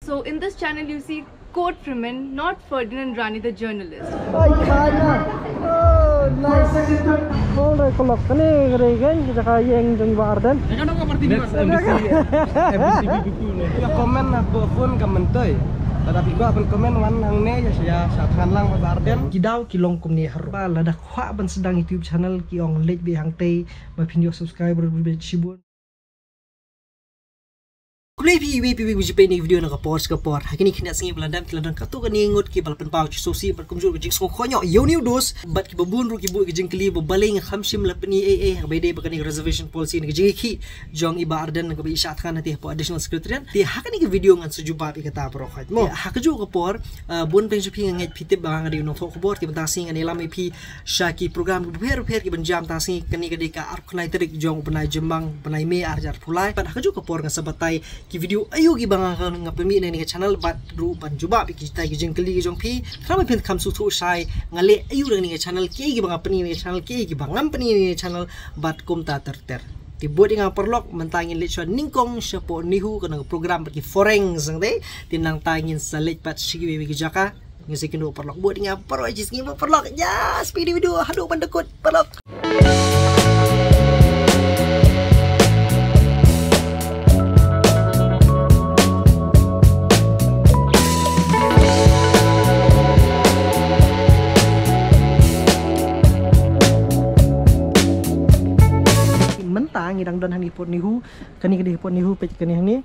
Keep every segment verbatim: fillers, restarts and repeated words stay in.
So in this channel you see Court Freeman, not Ferdinand Rani the journalist. Ai khana. Oh, nice. Ong re kolok kane re gen kita ka ïeng jong Bah Ardent. Next M B C, M B C B B Q ne. Ïa comment na ko phone ka mentoi. Lada phi kwah ban comment wan hangne ïa, ïa sha thngan lang Bah Ardent. Ki daw ki long kumne harum. Ba lada kwah ban sdang YouTube channel ki ong leit beit hangtei ba phin ïoh subscriber beit shibun. Khublei phi iwei pa iwei ba ju peit ïa kane ka video na ka por sha ka por. Ha kine ki khyndiat sngi ba la dep ki la don katto katne ngut kiba la pynpaw jingsngewsih bad kumjuh ka jingsngewkhohnoh ïa une u dos bad kiba bun ruh ki buh ka jingkylli ba balei ngam shym la pyni ei ei ha kaba ïadei bad kane ka reservation policy ne ka jingïakhih jong i Bah Ardent kaba i shah thngan hangtei hapoh Additional Secretariat. Te ha kane ka video ngan sa jubab ïa kata baroh khoit mo. Te ha kajuh ka por, ah, bun pdeng jong phi nga ngeit phi tip ba nga dei u nongthoh khubor, te mynta sngi ngan ïalam ïa phi sha ki program kiba pher pher kiban jia mynta sngi. Kane ka dei ka arphew khyndai tarik jong u bnai Jymmang, bnai May ar hajar arphew lai. Bad ha kajuh ka por ngan sa batai ki video aïu kiba nga, nga pynmih na kane ka channel bad ruh ban jubab ïa kita ki jingkylli ki jong phi. Khnang ba phin kham sngewthuh shai nga leh aïu na kane ka channel, kiei kiba nga pyni na kane ka channel, kiei kiba ngam pyni na kane ka channel bad kumta ter ter. Te bud ïa nga paralok, mynta ngin leit shuwa nyngkong shapoh NEHU ka don ka program bad ki foreign sangdei. Te nangta ngin sa leit pat sha kiwei kiwei ki jaka. Ngin sa ïakynduh paralok, bud ïa nga paralok, jisngi paralok. Ïa, speedy video haduh ban da kut paralok. Mynta ngi dang don hangne hapoh NEHU. Kane ka dei hapoh NEHU, peit kane hangne.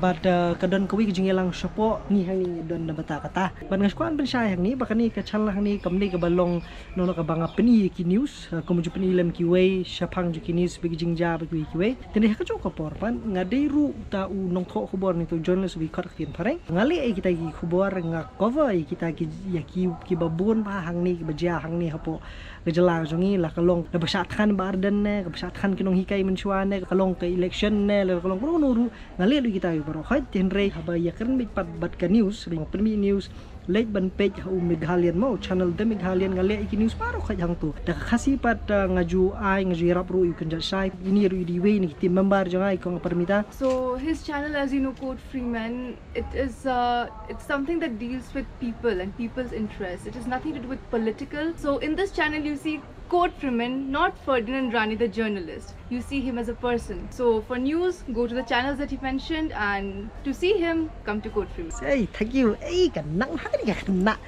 Bad, eh, ka don kawei ka jingïalang shapoh ngi hangne, ngi don na bynta kata. Bad nga shu kwah ban pynshai hangne ba kane ka channel hangne kam dei kaba long, long kaba nga pyni ïa ki news, eh, kumba ju pyni lem kiwei shaphang jong ki news, ba ki jingjia ba kiwei kiwei. Te ha kajuh ka por pat nga dei ruh uta u nongthoh khubor ne uta u journalist uba khot ha ka ktien phareng. Nga leh ïa kita ki khubor, nga cover ïa kita ki, ïa ki, kiba bun bha hangne, kiba jia hangne hapoh ka jylla jong ngi, la ka long kaba shah thngan Bah Ardent ne, kaba shah thngan ki nonghikai mynshuwa ne, ka long ka election ne, la ka long kano kano ruh. Nga leh lut kita baroh khoit, te hynrei haba ïakren beit pat bad ka news, ba nga pynmih news, leit ban peit ha u Meghalian mo, channel The Meghalian, nga leh ïa ki news baroh khoit hangto. Da ka Khasi pat, ah, nga ju ai, nga ju ïarap ruh ïa u kynjat shai, ine ruh i dei iwei na ki team member jong nga, i Kong Aparmita. So his channel, as you know, Court Freeman, it is, uh, it's something that deals with people and people's interests. It has nothing to do with political. So in this channel you see Court Freeman, not Ferdinand Rani the journalist. You see him as a person. So for news, go to the channels that he mentioned, and to see him, come to Court Freeman. Hey, thank you. Hey, ka nang ha ni ka khynnah.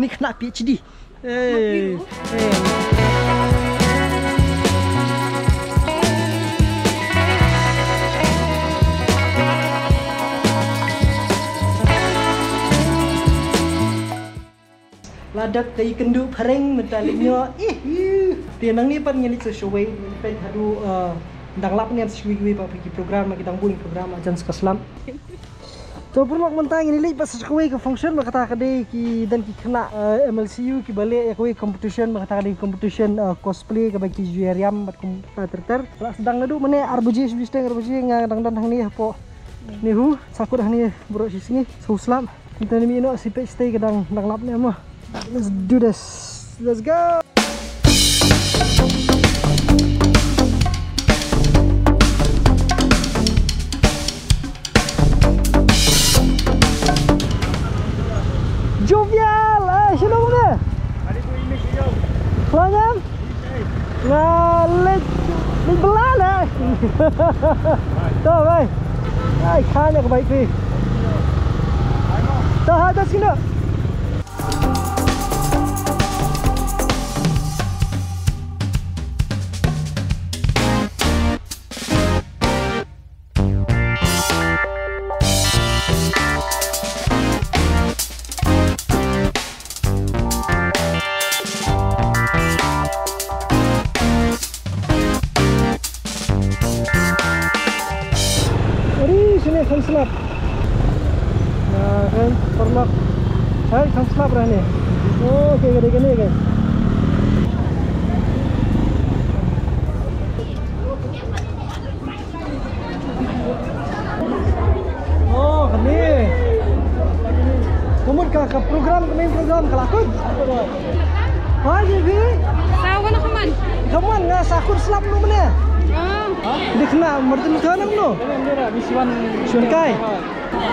Ni khynnah PhD. Hey. Hey. La dep ka ïakynduh phareng mynta leit noh. Ih, ih. Te nangne pat ngi leit sa shawei, ngi leit peit haduh, eh, dang lap ne em sa shawei kiwei pat ki program, ki dang bun program, jan sa ka slap. To paralok, mynta ngi leit pat sa shawei ka function, ba kata ka dei ki, don ki khynnah, eh, M L C U kiba leh ïa kawei competition, ba kata ka dei competition, eh, cosplay kaba ki ju ïariam bad kumta ter ter. La sdang naduh mynne ar baje, shibun shiteng ar baje nga dang don hangne hapoh NEHU, sa kut hangne baroh shi sngi, sa slap. Mynta ngin ïa noh sha page, stay ka dang, dang lap ne mo. Let's do this. Let's go. Jovial, eh, shano ne? Khlaiñ em? Nga leit, leit bela ne. To bhai. Ai, kha ne ka bike phi. To ha, to sini. Uri, sini khan slap. Nah, kan, paralok. Hai, khan slap rah ni. Oh, okay, okay, okay, okay. Oh, kane. Ka mut ka, ka program, ka main program, ka la kut. Hai, Jivi. Sa wan khaman. Khaman, nga sa kut slap nu mane. Ah. Dikna, martin ka nang nu. Shun kai.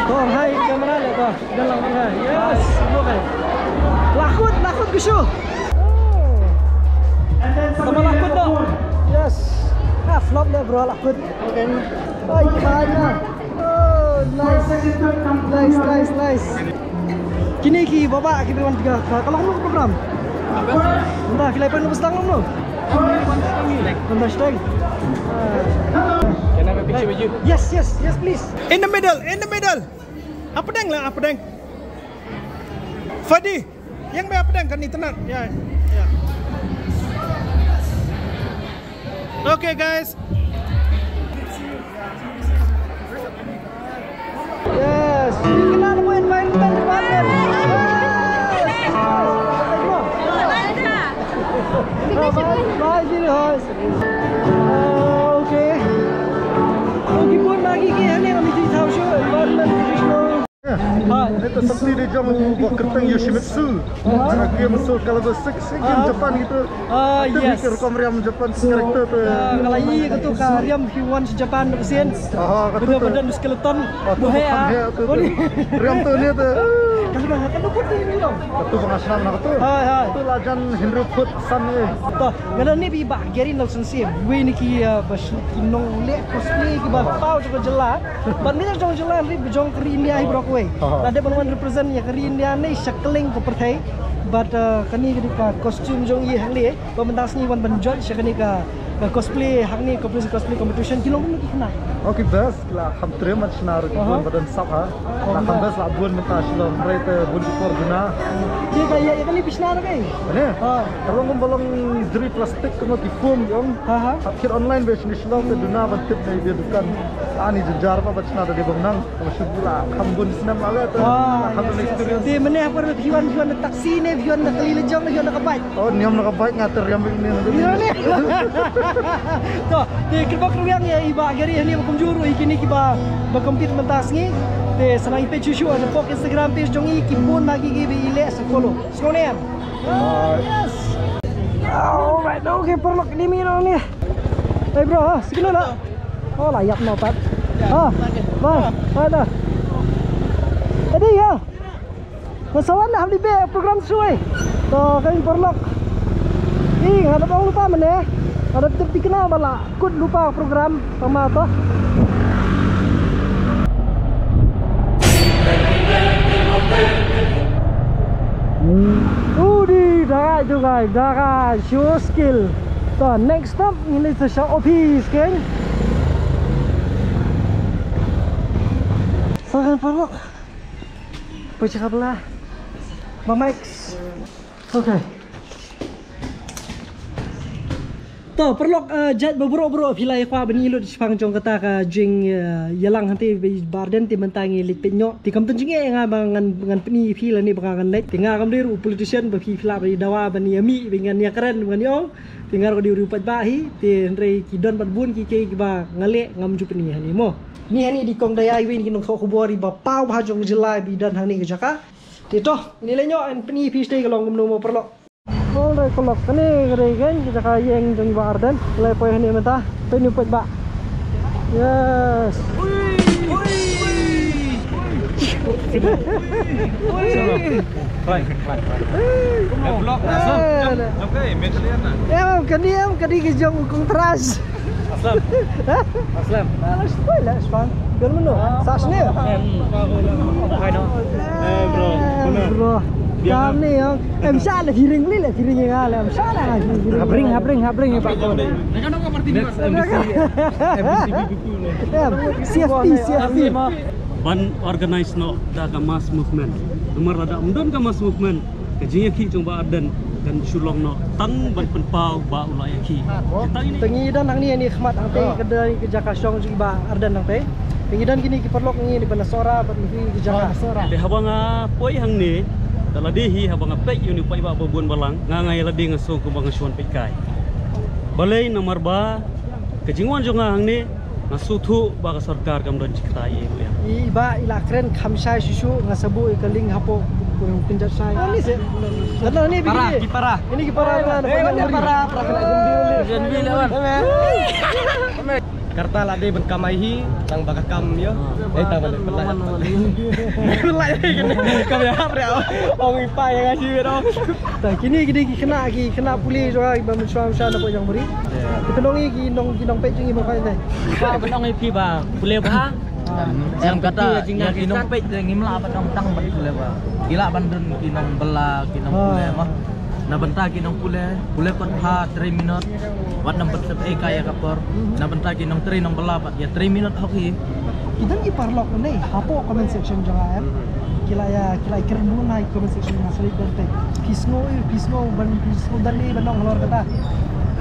To, hai camera le to. Dah lang, hai. Yes, okay. Lakut, lakut ke shu. Sama lakut to. Yes. Ah, flop le bro, lakut. Okay. Ai, kaya. Oh, nice. Nice, nice, nice. Kini ki baba ki wan tiga. Ka long program. Entah, filai pun bus tang lo. Entah, steng. Can I have a picture with you? Yes, yes, yes, please. In the middle, in the middle. Apa deng lah, apa deng? Fadi, yang be apa deng kan internet? Ya, ya. Okay, guys. Yes, you cannot win by environment. Yes. Bye, bye, bye, bye. Ah, okay. Okay, pun lagi ke ni kami di tahu show environment. Hai. Ito sa ti di jong u ba kyrteng Yoshimitsu. Sa game Soul Calibur six, game Japan gitu. Ah, yes. Ka rukom riam Japan, character tu. Ah, kalau i katu ka riam Human Japan tu sin. Aha, katu tu. Betul-betul skeleton. Katu bukan he tu. Riam tu ni tu. Kalau dah katu pun tu ni dong. Katu pengasnam nak tu. Hai, hai. Tu lajan Henry Put San ni. Tu, ngala ni bi ba Gary Nelson sim. Wei ni ki, ah, ba ki nongleh cosplay ki ba paw jong jylla. Ban mynta jong jylla ri jong ka ri India hi bro kawei. Aha. Lada ban wan represent ïa ka ri India ne sha kylleng ka pyrthei. But, uh, kane ka dei ka costume jong i hangne. Ba mynta sngi wan ban judge sha kane ka, ka cosplay hangne, cosplay, cosplay competition ki long kumno ki khynnah. Oh, ki best, ki la kham trem ban shna ruh ki bun ba don sap ha. La kham best la bun mynta Shillong, hynrei te bun ki por duna. Dei ka ïa, ïa kane phi shna ruh kai? Kane? Ha. Ka long kum ba long jri plastik kumno ki foam ki ong. Ha, ha. Hap kit online ba shna Shillong te duna ban tip na ïa dukan. Ani jynjar ba ban shna da dei bang nang. Ba shu la kham bun snem la le te. Ah, la kham bun experience. Te mynne hapor phi wan, phi wan da taxi ne, phi wan da kali lajong, phi wan da ka bike. Oh, niam na ka bike nga ter riam bik ni. Ïa ni. To, te kyrpad kyrwiang ïa i Bah Gary hangne ba kumjuh ruh ïa kine kiba, ba compete mynta sngi. Te sa nang ïa peit shuh shuh ha Facebook, Instagram page jong i, ki bun na ki ki ba i leh sa follow. Sngewbha niam. Yes. Alright, okay, paralok, ni mi ni. Hey bro, ha, sngewbha lah. Oh, la ïap noh pat. Ha, bye. Bye dah. Tadi ya. Nga sa wan hap leit beh program shuh. To, kane paralok. Ih, nga da ong lypa mynne. Nga da tip thikna ba la kut lypa program tang ma to. Udi, da kai tu kai, da kai, show skill. To, next stop ngin leit sha office keiñ. Sa kane paralok. Poi check up la. Ba Max. Okay. To, paralok, eh, jait ba baroh baroh phi la ïa kwah ban ïa lut shaphang jong kata ka jing, eh, ïalang hangtei bad i Bah Ardent te mynta ngi leit peit noh. Te kam tang jingeh nga ba ngan, ngan pyni ïa phi lane ba nga ngan leit. Te nga kam dei ruh u politician ba phi phi lah ban ïa dawa ban ïa mih ba ngan ïa kren ban ïa ong. Te nga ruh ka dei u paidbah hi, te hynrei ki don bad bun ki kiei kiba nga leh ngam ju pyni hangne mo. Ni hangne dei kong Daya iwei na ki nongthoh khubor iba paw bha jong ka jylla iba don hangne ka jaka. Te to, ngin leit noh, ngan pyni phi shatei ka long kumno mo paralok. Alright paralok, kane ka dei keiñ ka jaka ïeng jong i Bah Ardent. Leit poi hangne mynta. Peit ne u paidbah. Yes. Ui, ui, ui. Ui. Fine, fine, fine. Em, kane em, kane ka jong u Kong Tras. Aslam. Ha? Aslam. Ah, la spoil la, Aslam. Gal mano? Sa sne? Em, hai no. Eh, bro. Bro. Kam ni, em. Em, sha la hiring li la, hiring nga la, em, sha la hiring. Habring, habring, habring, Pak. Next M B C, M B C B B Q ni. Em, C F T, C F T. Ban organize noh da ka mass movement. Namar lada ym don ka mass movement, ka jingïakhih jong Bah Ardent kan shu long noh tang ban pynpaw ba u la ïakhih. Tang ine. Te ngi don hangne, hangne khmat hangtei, ka dei ka jaka shong jong i Bah Ardent hangtei. Te ngi don kine ki paralok ngi ban Sohra bad ngi ki jaka. Te haba nga poi hangne, da lade hi haba nga peit ïa une u paidbah ba bun balang, nga nga ïa lade nga sngew kumba nga shu wan peit kai. Balei? Namar ba ka jingwan jong nga hangne, nga sngewthuh ba ka sorkar kam don jingkyrkhu ïa u ïa. I Bah i la kren kham shai shuh shuh, nga sa buh ïa ka link hapoh kynjat shai. Ani se. Kata ni para, ki para. Ini ki para. Eh, para, para. Karta la dei ban kamai hi, tang ba ka kam ïa. Eh, tang ba la, ba la. Ba la, eh, kane kam ïa hap ria. Ong i pa ïa nga shi ro. Ta kine ki dei ki khynnah, ki khynnah pule jong nga, ba mynshuwa mynshuwa na pdeng jong bri. Ki pynong i ki nong, ki nongpeit jong i ba kai ne. Ba pynong i phi ba pule ba. Em kata ïa ki nongpeit ngim lah ban ong tang ban pule ba. Ki lah ban don ki nongbylla, ki nongpule ma. Na bynta ki nongpule, pule kot ha three minute. Wat nang bad sep ei ka ïa ka por. Na bynta ki nongtrei nongbylla pat ïa three minute hok hi. Ki don ki paralok ne hapoh comment section jong nga em. Ki la ïa, ki la ïa kren bun ha comment section nga sari don te. Phi sngew, phi sngew ban, phi sngew don ne ban ong halor kata.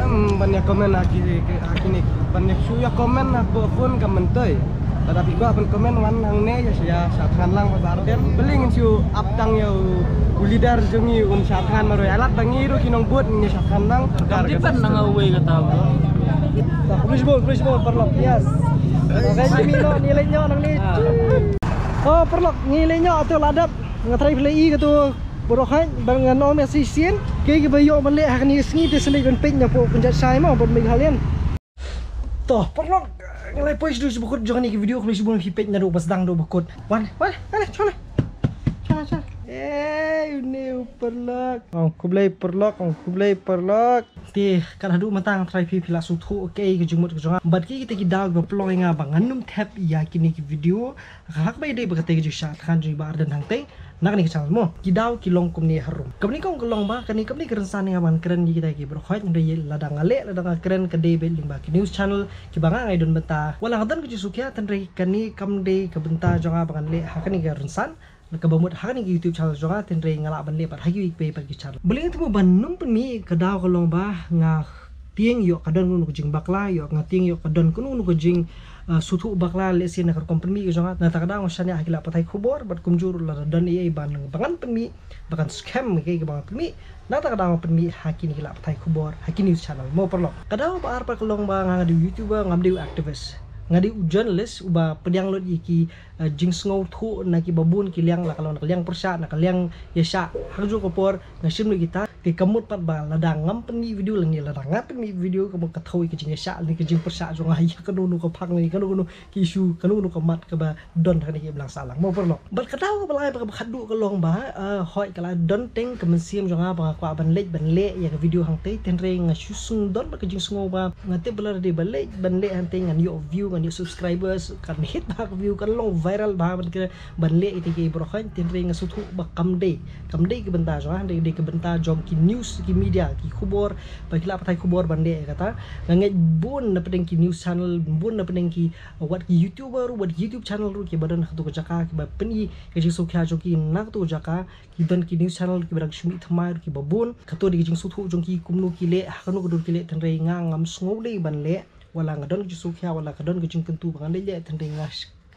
Em, ban ïa comment ha ki, ha kine, ban ïa shu ïa comment hapoh phone kam myntoi. Lada phi kwah ban comment wan hangne ïa, ïa Shah Thngan lang ba Arden. Beli ngin shu ap tang ïa u, u leader jong ngi un Shah Thngan marwei. Alat ba ngi ruh ki nongbud ngi Shah Thngan lang. Kam depend na nga uwei kata ba. Ta khublei shibun, khublei shibun paralok. Yes. Okay, ngi leit noh, ngi leit noh nangne. Oh paralok, ngi leit noh, to la dep. Nga trai phi la i katu baroh hait, ba ngan ong ïa shisien. Ki kiba ïoh ban leh ha kane ka sngi te sa leit ban peit napoh kynjat shai mo, bad Meghalaya. To paralok, nga la poi sha dei sha ba kut jong kane ka video, khublei shibun phi peit naduh ba sdang haduh ba kut. Wan, wan, wan, shon. Shon, shon. Eh, une u paralok. Ong khublei paralok, ong khublei paralok. Te kat haduh mynta nga trai phi, phi la sngewthuh kaei ka jingmut ka jong nga bad kaei kita ki daw kiba pynlong ïa nga ba ngan ym thep ïa kine ki video. Ha kaba ïadei bad katei ka jingshah thngan jong i Bah Ardent Hangtei na kane ka channel mo, ki daw ki long kumne harum. Kaba nyngkong ka long ba kane, kane ka rynsan nga ban kren ïa kita ki baroh hait, hynrei lada nga leh, lada nga kren ka dei beit lyngba ki news channel kiba nga nga ïadon bynta. Wat la nga don ka jingsngewkhia, hynrei kane kam dei ka bynta jong nga ba ngan leh ha kane ka rynsan. Kaba mut ha kane ka YouTube channel jong nga, hynrei nga lah ban leh pat ha kiwei kiwei pat ki channel. Balei nga te mo ban ym pynmih, ka daw ka long ba nga tieng ïoh ka don kano kano ka jingbakla, ïoh nga tieng ïoh ka don kano kano ka jing, uh, sngewthuh bakla, lehse na ka rukom pynmih ka jong nga. Nangta ka daw nga shaniah ha ki lad pathai khubor bad kumjuh ruh lada don ei ei ba ngan pynmih ba kan skhem ïa kaei kaba nga pynmih, nangta ka daw nga pynmih ha kine ki lad pathai khubor, ha ki news channel mo paralok. Ka daw ba ar pat ka long ba nga, nga dei u YouTuber, ngam dei u activist. Nga dei u journalist uba pdiang lut ïa ki, uh, jingsngewthuh na kiba bun ki liang, la ka long na ka liang pyrshah, na ka liang ïashah. Ha kajuh ka por nga shim lut kita. Te ka mut pat ba lada ngam pynmih video lane lada nga pynmih video, ka mut ka thew ïa ka jingïashah lane ka jingpyrshah jong nga ïa kano kano ka phang lane kano kano ki issue, kano kano ka mat kaba don ha kane ka imlang sahlang mo paralok. Bad ka daw kaba lai bad kaba khatduh ka long ba, eh, hooid ka la don teng ka mynsiem jong nga ba nga kwah ban leit ban leh ïa ka video hangtei, hynrei nga shu sngewdon bad ka jingsngew ba nga tip ba lada dei ban leit ban leh hangtei ngan ïoh view, ngan ïoh subscribers, kan hit bha ka view, kan long viral bha ban kren ban leh ïa kita ki baroh hait, hynrei nga sngewthuh ba kam dei, kam dei ka bynta jong nga, hynrei dei ka bynta jong ki news, ki media, ki khubor, ba ki lad pathai khubor ban leh ïa kata. Nga ngeit bun na pdeng ki news channel, bun na pdeng ki, uh, wat ki YouTuber, wat ki YouTube channel ruh kiba don ha kato ka jaka, kiba pyni ka jingsngewkhia jong ki na kato ka jaka. Ki don ki news channel kiba dang shu mih thymmai ruh kiba bun. Kato dei ka jingsngewthuh jong ki kumno ki leh, ha kano ka dur ki leh, hynrei nga ngam sngewdei ban leh. Wat la nga don ka jingsngewkhia, wat la ka don ka jingkyntu ba ngan leh leh, hynrei nga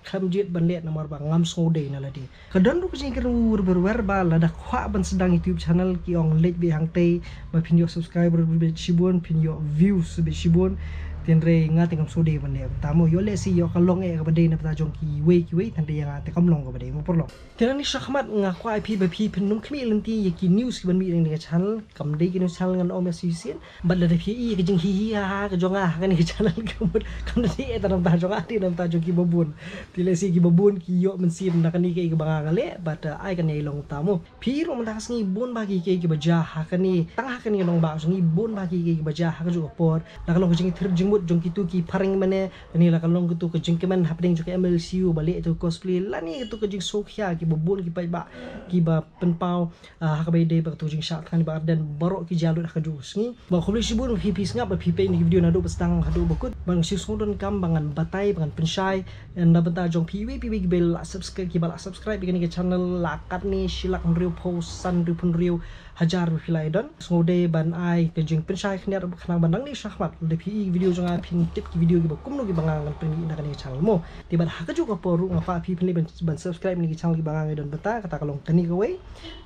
khlem jied ban leh namar ba ngam sngewdei na lade. Ka don ruh ka jingkren ur ber wer ba lada kwah ban sdang YouTube channel ki ong leit beit hangtei ba phin ïoh subscriber beit shibun, phin ïoh views beit shibun. Hynrei nga te ngam sngewdei ban leh. Tamo ïoh lehse ïoh ka long eh kaba dei na bynta jong kiwei kiwei, hynrei ïa nga te kam long kaba dei mo paralok. Te nangne shakhmat nga kwah ïa phi ba phi phin ym khmih lynti ïa ki news kiban mih na kane ka channel. Kam dei ki news channel ngan ym ïa shisien. Bad lada phi ïohi ïa ka jinghihi ha ha ka jong nga ha kane ka channel ka mut kam dei eh na bynta jong nga, dei na bynta jong kiba bun. Te lehse kiba bun ki ïoh mynsiem na kane kaei kaba nga nga leh, bad, uh, ai kane long tamo. Phi ruh mynta ka sngi bun bha ki kaei kiba jia ha kane, tang ha kane ka nongbah jong ngi bun bha ki kaei kiba jia ha kajuh ka por. Na ka long ka jingthir jingmut jong kito ki phareng mane, lane la ka long kato ka jingkmen hapdeng jong ka M L C U ba leh ïa kato ka cosplay, lane kato ka jingsngewkhia kiba bun ki paidbah kiba pynpaw, ah, ha kaba ïadei bad kato ka jingshah thngan i Bah Ardent, baroh ki jia lut ha kajuh ka sngi. Bad khublei shibun ba phi phi sngap ba phi peit ïa kane ka video naduh ba sdang haduh ba kut. Bad nga sngewdon kam ba ngan batai ba ngan pynshai na bynta jong phi iwei pa iwei kiba la subscribe, kiba la subscribe ïa kane ka channel, la katne shi lak hynriewphew san, hynriewphew hynriew hajar ba phi la ïa don. Sngewdei ban ai ka jingpynshai khyndiat khnang ba nangne shakhmat lada phi ïohi video jong nga phin tip ki video kiba kumno kiba nga ngan pynmih na kane ka channel mo. Te bad ha kajuh ka por ruh nga kwah phi phin leit ban, ban subscribe ïa kane ka channel kiba nga nga ïa don bynta, kata ka long kane kawei,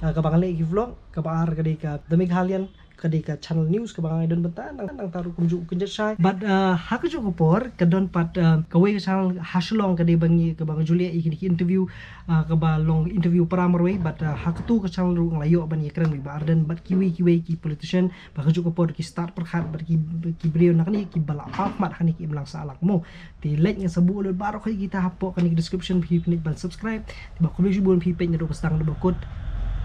ah, kaba nga leh ki vlog, kaba ar ka dei ka The Meghalayan ka dei ka channel news kaba nga don bynta nang nang taru kumjuh kynjat shai. But uh, ha kajuh ka por ka don pat uh, kawei ka channel ha Shillong ka dei ba ngi kaba nga ju leh ïa kine ki interview uh, kaba long interview para marwei. But uh, ha katu ka channel ruh nga la ïoh ban ïakren bad Ardent bad kiwei kiwei ki politician ba kajuh ka por ki stad pyrkhat bad ki ki briew na kane kiba la ap mat ha kane ki imlang sahlang mo. Te leit ngan sa buh lut baroh hi kita hapoh kane ka description phi pynleit ban subscribe. Te ba khublei shibun phi peit naduh ba sdang haduh ba kut.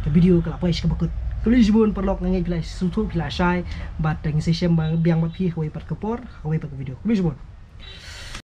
Ka video ka la poi sha kaba kut. Khublei shibun paralok, nga ngeit phi la sngewthuh phi la shai. Bad ngin sa ïashem biang bad phi ha kawei pat ka por ha kawei pat ka video. Khublei shibun.